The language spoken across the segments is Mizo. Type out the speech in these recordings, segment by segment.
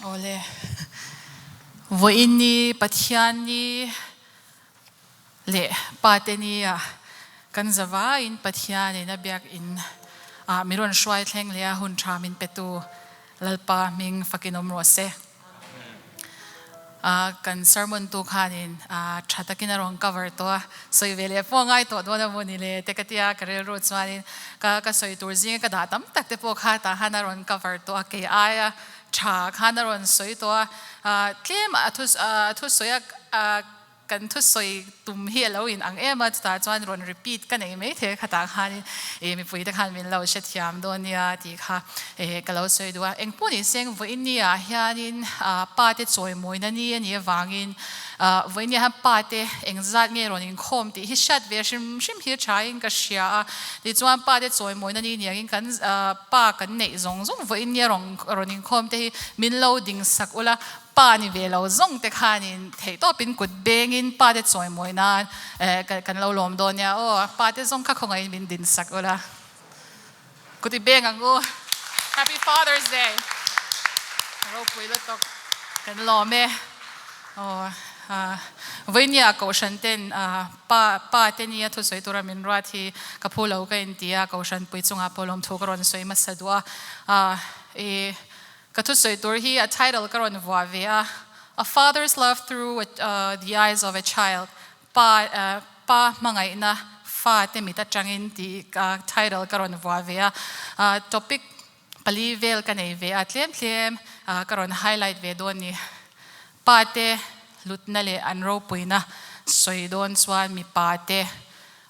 Awle. Vawiin ni Pathian ni leh Pa te ni ah kan zavaiin Pathianin a biakinn ah mi rawn hruai thleng leh a hun tha min petu Lalpa hming fakin awm rawh se. Kan sermon tu khanin tha takin a rawn cover tawh a, sawi ve leh pawh ngai tawh dawn a maw ni le te ka tia ka rilru chuanin ka ka sawi tur zinga ka dah tam tak te pawh kha tah khan a rawn cover tawh a, kei aia tha khan a rawn sawi tawh a, tlem a thusawi a Kan thusawi tum hi a lo in ang em a, chutah chuan rawn repeat ka nei mai thei a, khatah khanin ih mipuite khan min lo hrethiam dawn nia tih kha ih ka lo sawi duh a. Engpawh ni seng vawiin ni ah hianin pa te chawimawina ni a nih avangin vawiin ni ah hian pa te engzat nge rawn inkhawm tih hi hriat ve hrim hrim hi tha in ka hria a, tichuan pa te chawimawina ni niangin kan pa kan neih zawng zawng vawiin ni a rawn inkhawm te hi min lo ding sak ula, Pa ni ve lo zawng te khanin theihtawpin kut bengin pa te chawimawi nan kan lo lawm dawn nia aw. Pa te zawng kha khawngaihin min din sak ula. Kut i beng ang u. Happy Father's Day. Ropui lutuk kan lawm e. Aw vawinia kohhran ten pa pa te nia thusawi tura min ruat hi ka phu lo ka inti a, kohhran pui chungah pawh lawmthu ka rawn sawi hmasa duh a. I Ka thusawi tur hi a title ka rawn vuah ve a, A Father's Love Through the Eyes of a Child, Pa Pa hmangaihna fa te mit atangin tih title ka rawn vuah ve a. Topic pali vel ka nei ve a, tlem tlem ka rawn highlight ve dawn ni. Pa te hlutna leh an ropuina sawi dawn chuan mipa te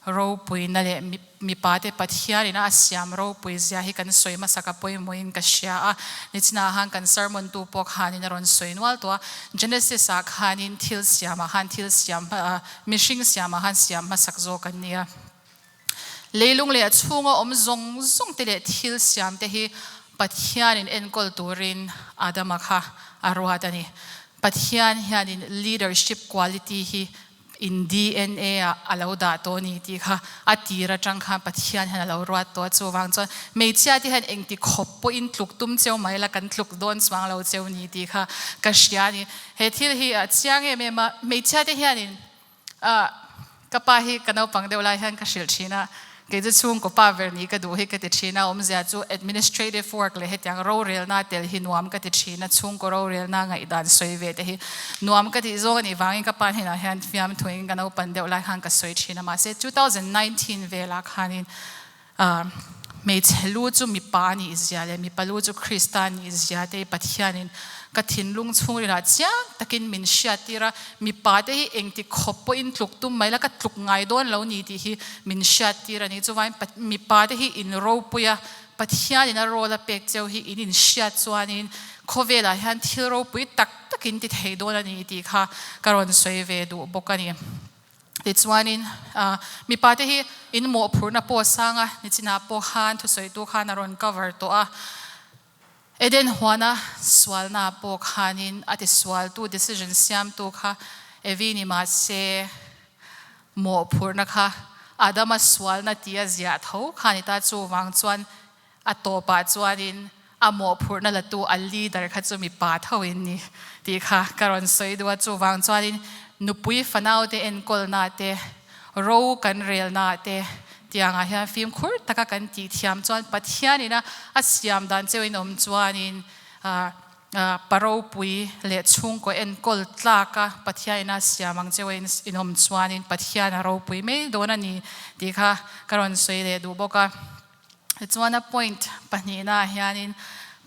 Ropuina leh mipate Pathianin a siam ropui zia hi kan sawi hmasa ka pawimawhin ka hria a. Nichinah khan kan sermon tu pawh khanin a rawn sawi nual tawh a. Genesis ah khanin thil siamah khan thil siam mihring siamah khan siam hmasak zawk an ni a. Leilung leh a chhunga awm zawng zawng te leh thil siam te hi Pathianin enkawl turin Adama kha a ruat a ni. Pathian hianin leadership quality hi In DNA ah a lo dah tawh a ni tih kha a tir atang khan Pathian hian a lo ruat tawh a, chuvang chuan hmeichhia te hian engti khawp pawhin tluk tum cheu mai la kan tluk dawn chuang lo cheu ni tih kha ka hria a ni. He thil hi a chiang em em a, hmeichhia te hianin ah ka pa hi ka naupang deuh lai hian ka hrilh thin a, Kei chu chhungkaw pa ber nih ka duh hi ka ti thin a, awmzia chu administrative work leh hetiang rorelna tel hi nuam ka ti thin a, chhungkaw rorelna ngaihdan sawi ve te hi nuam ka tih zawng a nih vangin ka pa hnenah hian fiamthuin ka naupan deuh lai khan ka sawi thin a, mahse 2019 velah khanin hmeichhe lu chu mipa a nih zia leh mipa lu chu Krista a nih zia te hi Pathianin ka thinlung chhungrilah chiang takin min hriattir a, mipa te hi engti khawp pawhin tluk tum mai la ka tluk ngai dawn lo ni tih hi min hriattir a ni. Chuvangin mipa te hi in ropui a, Pathianin a role a pek cheu hi in inhriat chuanin khawvelah hian thil ropui tak takin ti thei dawn a ni tih kha ka rawn sawi ve duh bawk a ni. Tichuanin mipa te hi in mawhphurhna pawh a sang a, nichinah pawh khan thusawitu khan a rawn cover tawh a. Eden huana sualna pawh khanin a tisualtu decision siamtu kha Evi ni mahse mawhphurhna kha Adama sualna tia ziah tho kha ni ta chuvang chuan a tawpah chuanin a mawhphurhna latu a leader kha chu mipa tho in ni tih kha ka rawn sawi duh a chuvang chuanin nupui fanaute enkawlna te Ro kan relna te tiangah hian fimkhur taka kan tih thiam chuan Pathianin a a siam dan cheuhin awm chuanin pa ropui leh chhungkaw enkawl tlaka Pathianin a siam ang cheuhin in awm chuanin Pathian a ropui mai dawn a ni tih kha ka rawn sawi leh duh bawk a. Tichuan a point pahnihnaah hianin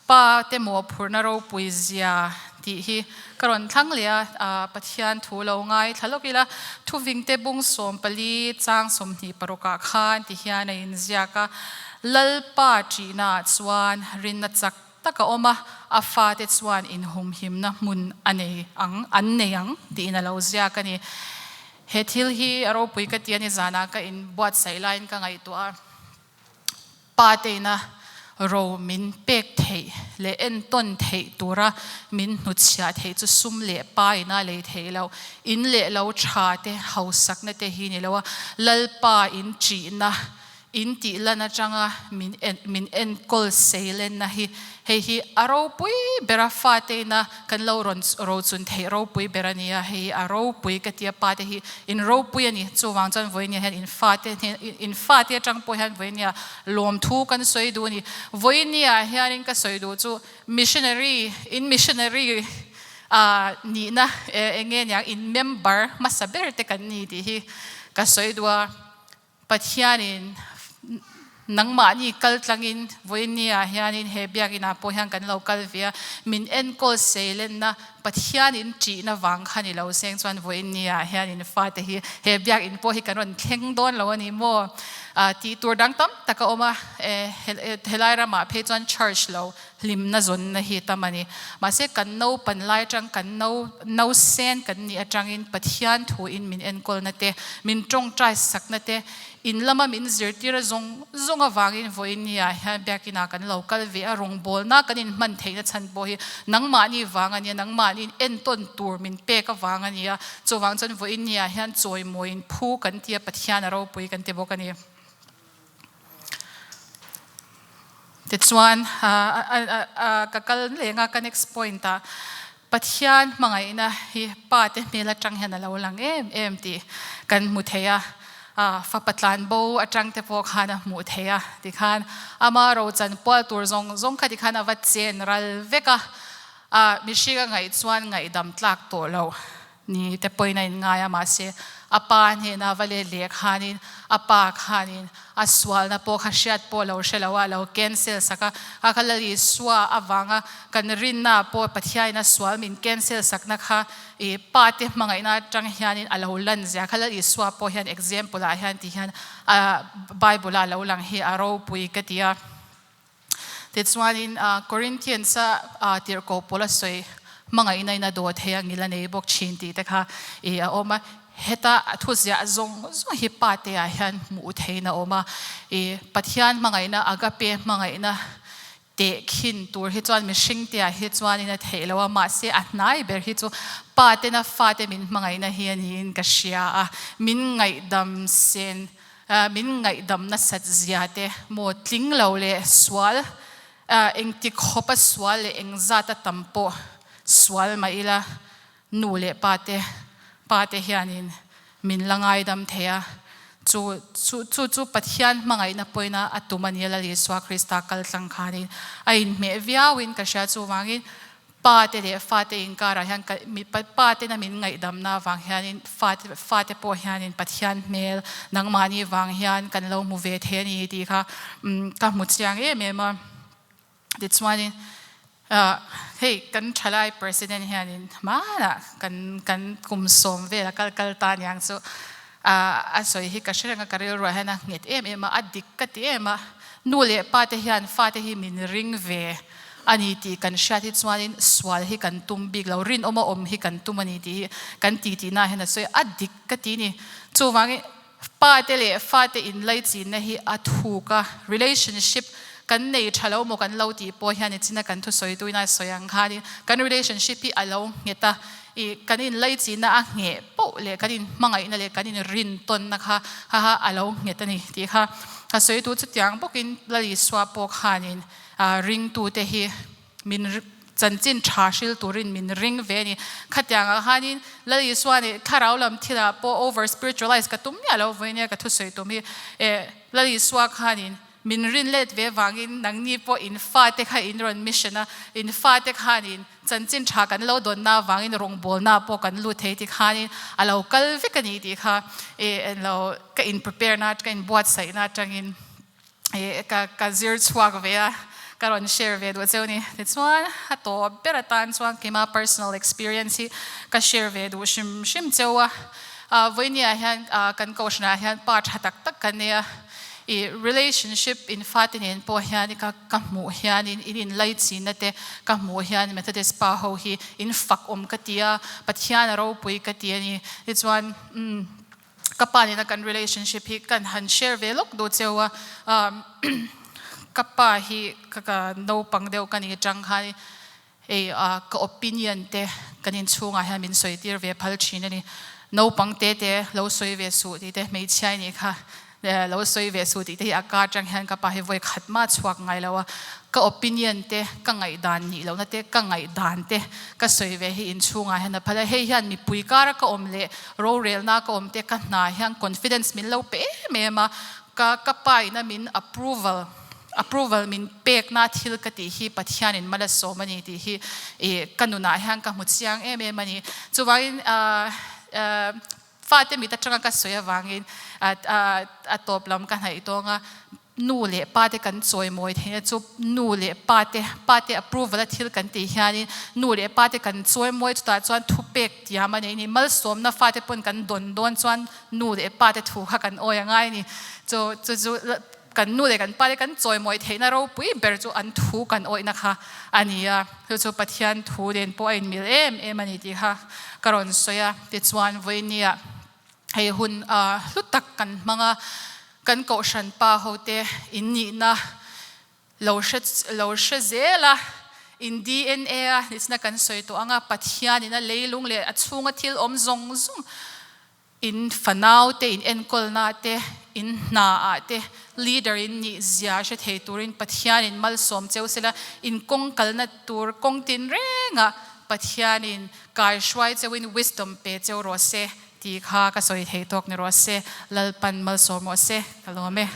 Pa te mawhphurhna ropui zia tih hi ka rawn thlang leh a, Pathian thu lo ngaithla lawk ila, Thuvingte bung 14 chang 26ah khan ti hian a inziak a, Lalpa ṭihnaah chuan rinna chak tak a awm a, a fate chuan inhumhimna hmun a nei ang, an nei ang tiin a lo ziak a ni. He thil hi a ropui ka ti a ni, zanah ka inbuatsaih laiin ka ngaihtuah a. Pa teina ro min pek theih leh entawn theih tura min hnutchhiah theih chu sum leh pa ina lei theih loh, in leh lo tha te, hausakna te hi ni lo a, Lalpa in ṭihna, In tih lan atanga min en min enkawl seilenna hi hei hi a ropui ber a, fate ina kan lo rawn rochun theih ropui ber a ni a, hei hi a ropui ka ti a, pate hi in ropui a ni. Chuvang chuan vawinia hian in fate hnen in fate atang pawh hian vawinia lawmthu kan sawi duh a ni. Vawinia hianin ka sawi duh chu missionary in missionary ah nihna eng nge niang in member hmasa ber te kan ni tih hi ka sawi duh a. Pathianin nangmahni kal tlangin vawiinni-ah hianin he biakinah pawh hian kan lo kal ve a, min enkawl seilenna Pathianin ṭihna vang kha ni lo seng chuan vawiinni-ah hianin fate hi he biakin pawh hi kan rawn thleng dawn lo a ni maw? Tih tur dang tam tak a awm a, helai ramah phei chuan church lo hlimna zawnna hi tam a ni. Mahse kan naupan lai atang kan no nausen kan nih atangin Pathian thuin min enkawlna te, min tawngtai sakna te, in lama min zirtir zawng zawng avangin vawiinni-ah hian biakinah kan lo kal ve a, rawngbawlna kan inhman theihna chhan pawh hi nangmahni vang a nia, nangmahni entawn tur min pek avang a ni a, chuvang chuan vawiinni-ah hian chawimawiin phu kan ti a, Pathian a ropui kan ti bawk a ni. Tichuan, ka kal leng a, ka next point ah Pathian hmangaihna hi Pa te hmel atang hian a lo lang em em tih kan hmu thei a, fapa tlanbo atang te pawh khan a hmuh thei a, tikhan ama rochan pual tur zawng zawng kha tikhan a va chen ral vek a, mihring a ngaih chuan ngaihdam tlak tawh lo. Ni te pawhin a inngai a, mahse a pa hnena va let leh khanin a pa khanin a sualna pawh kha hriat pawh lo hre lo a, a lo cancel sak a, kha kha Lal Isua avanga kan rinna pawh Pathiain a sual min cancel sakna kha i pa te hmangaihna atang hianin a lo lan zia kha Lal Isua pawh hian example ah hian ti hian a Bible ah a lo lang hi a ropui ka ti a. Tichuanin Corinthians a tirhkoh pawl a sawi hmangaihna in a daw thei a, ngil a nei bawk thin tih te kha i a awm a. Heta a thuziah zawng zawng hi pa te ah hian hmuh theihin a awm a. I Pathian hmangaihna, agape hmangaihna tehkhin tur hi chuan mihring te ah hi chuanin a theih lo a, mahse a hnai ber hi chu pa tena fate min hmangaihna hi a niin ka hria a, min ngaihdam sen Min ngaihdam nasat zia te maw tling lo leh sual engti khawp a sual leh engzat a tam pawh sual mah ila nu leh pa te pa te hianin min la ngaidam thei a, chu chu chu chu Pathian hmangaihna pawina a tum a nia Lal Isua Krista kal tlang khanin a inhmeh viauin ka hria chuvangin Pa te leh fa te inkarah hian ka mi pa tena min ngaihdamna avang hianin fa te fa te pawh hianin Pathian hmel nangmahni vang hian kan lo hmu ve thei a ni tih kha ka hmu chiang em em a. Tichuanin hei kan thalai president hianin hmanah kan kan kum sawm vela kal kal ta aniang chu a sawi hi ka hre reng a, ka rilruah hian a nghet em em a, a dik ka ti em a, nu leh pa te hian fa te hi min ring ve a ni tih kan hriat hi chuanin sual hi kan tum bik lo, rinawm a awm hi kan tum a ni tih hi kan ti tihna hian a sawi a, a dik ka ti ni. Chuvangin pa te leh fa te inlaichinna hi a thuk a, relationship kan nei tha lo maw kan lo tih pawh hian nichina kan thusawi tuina sawi ang khanin kan relationship hi a lo nghet a, I kan inlaichinna a ngheh poh leh kan inhmangaihna leh kan inrintawnna kha ha ha a lo nghet a ni tih kha ka sawi tu chutiang bawkin Lal Isua pawh khanin ringtute hi min chanchin tha hril turin min ring ve a ni. Khatiangah khanin Lal Isua nih thlarau lam thilah pawh over spiritualize ka tum miah lo vawinia ka thusawi tum hi Lal Isua khanin Min rin let ve vangin nangni pawh in fate kha in rawn mission a, in fate khanin chanchin tha kan lo dawnna vangin rawngbawlna pawh kan lut thei ti khanin a lo kal vek a ni tih kha i lo ka in prepare na ka in buatsaihna atangin i ka ka zir chhuak ve a, ka rawn share ve duh cheu ni. Tichuan a tawp ber atan chuan keima personal experience hi ka share ve duh hrim hrim cheu a, vawinia hian kan kohhranah hian pa tha tak tak kan nei a. I relationship in fate nen pawh hian ka ka hmuh hianin in inlaichinna te ka hmuh hian Methodist pa ho hi in fak awm ka ti a, Pathian a ropui ka ti a ni. Tichuan umm ka pa nena kan relationship hi kan han share ve lawk duh cheu a, umm ka pa hi ka ka naupang deuh ka nih atang khan Hei ka opinion te kan inchhungah hian min sawi tir ve phal thin a ni. Naupang te te lo sawi ve suh tih te hmeichhia i nih kha. Lo sawi ve suh tih te hi a ka atang hian ka pa hi vawi khat mah chhuak ngai lo a, ka opinion te, ka ngaihdan nih lohna te, ka ngaihdan te ka sawi ve hi inchhungah hian a phal a, hei hian mipui kara ka awm leh rorelna ka awm te ka hna hian confidence min lo pe em em a, ka ka pa ina min approval approval min pekna thil ka tih hi Pathianin mal a sawm a ni tih hi ih ka nunah hian ka hmu chiang em em a ni. Chuvangin ah ah. Fate mit atanga ka sawi avangin a tawp lam ka hnaih tawng a, nu leh pa te kan chawimawi theihna chu nu leh pa te, pa te approval a thil kan tih hianin nu leh pa te kan chawimawi chutah chuan thupek tiam a nei ni. Malsawmna fate pawn kan dawn dawn chuan nu leh pa te thu kha kan awi a ngai a ni. Chu chu chu kan nu leh kan pa te kan chawimawi theihna ropui ber chu an thu kan awihna kha a ni a, chu chu Pathian thu nen pawh a inmil em em a ni tih kha ka rawn sawi a. Tichuan vawinia hei hun hlu tak kan hmang a, kan kohhran pa hote in nihna lo hre lo hre zel a, in DNA a nihchina kan sawi tawh ang a, Pathianin a leilung leh a chhunga thil awm zawng zawng In fanau te, in enkawlna te, in hna ah te leader in nih zia hre thei turin Pathian in malsawm cheu sela, in kawng kalna tur kawng tin rengah Pathian in kai hruai cheu in wisdom pe cheu rawh se tih kha ka sawi thei tawk ni rawh se. Lalpan malsawm rawh se. Ka lawm e.